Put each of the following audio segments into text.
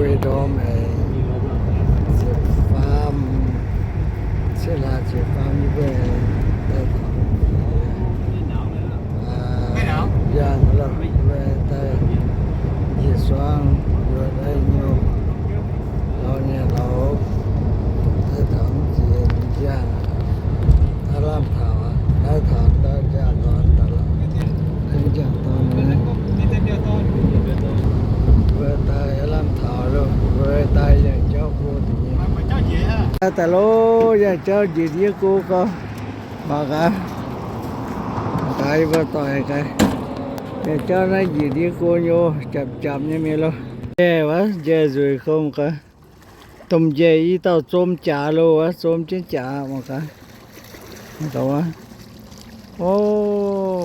Mbuo ndorm haic, ziepc faam, ciev hlaax ziepc faam yie mbuo daaih taux, yangh lorh mbuo daaih njiec suang, mbuo daaih nyuoqc, lorz nyanc lorz, daaih taux mv jiex yangh, aav lamh taux, daaih taux daaih nziaauc lorz daaih lorz, daaih nziaauc dorn nyei. Mbuo daaih aav lamh taux loh, mbuo daaih yangh jauv go deix nyei. Daaih daaih loh, yangh jauv njiec ndiev go gorx. Mangc gaax, mangc gaax yie mbuo doic gaax. Yangh jauv naaiv njiec ndiev go nyei, japc japc nyei mienh loh. Njai wuov, njai nzueic gorx mangc gaax. Domh njiec i dauh zom jaax loh wuov, zom jienv jaax mangc gaax. Mangc gaax wuov. O,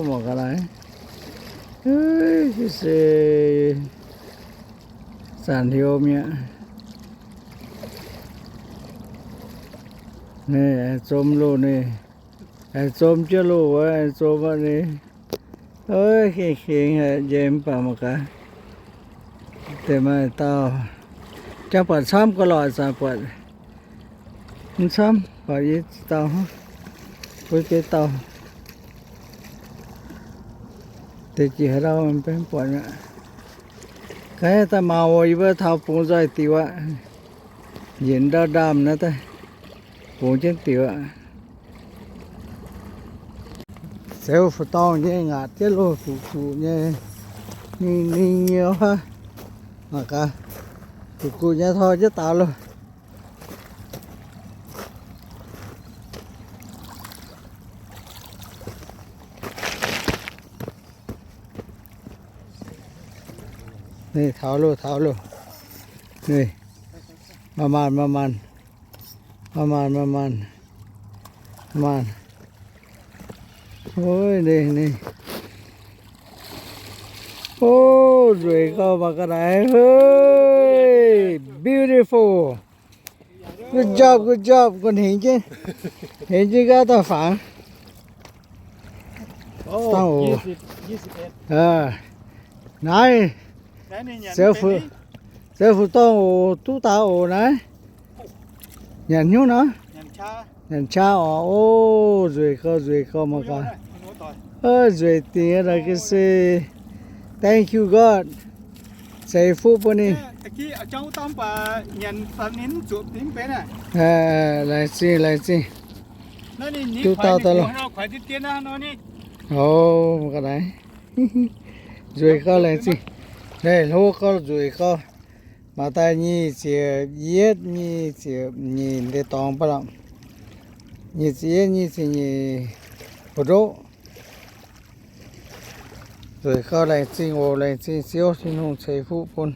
mangc gaax naaiv. Se zanc heuc mi'aqv. Ninh aengx zom loh ninh. Aengx zom jienv loh wuov, aengx zom aqv ninh. Hengx hengx haic, njiec mv baac mangc gaax. Deix maaih dauh jangx buatc camv ga'lorqc, zanc buatc mv camv, buatc yie dauh, buatc beiv dauh. Deix jiex haaix dauh mv buatc mi'aqv. Gaax daaih mangc oc, yie mbuo taux bungx nzoih diuc aqv. Njiec ndau ndaamv naaiv daaih, bungx jienv diuc aqv. Zeux fu'dorngh nyei ngaatc jienv loh, guqc guqc nyei, ning ning nyei wuov. Mangc gaax, guqc guqc nyei tor jienv daux loh. Ninh taux loh, taux loh. Ninh, maaih maanh, maaih maanh, maaih maanh, maaih maanh, maaih maanh. Ov, ninh, ninh. Ov, nzueic gauh mangc ga'naaiv. Hei, beautiful. Good job, good job. Gu'nyuoz hengx jienv, hengx jienv nqaatv daaih fangx. Dangh oc. Naaiv, zeux fu'dorngh oc, duqv daaih oc naaiv. Nyanc hnyouv nor? Nyanc qaqv oc. Ov, nzueic gauh, nzueic gauh mangc gaax. Nzueic dingc naaic ga'sie. Thank you God. Ceix fuqv bun ninh. Laengz zingh, laengz zingh. Duqv dauh daaih loh. Ov, mangc gaax naaiv. Nzueic gauh laengz zingh. Naaiv hlo gauh nzueic gauh. Maaih daaih nyic ziepc yietv, nyic ziepc nyeic deix dorngx baav lorqc. Nyic ziepc yietv, nyic ziepc nyeic, buoz-ndoqv. Nzueic gauh laengz zingh oc, laengz zingh Ziouv Tin-Hungh ceix fuqv bun.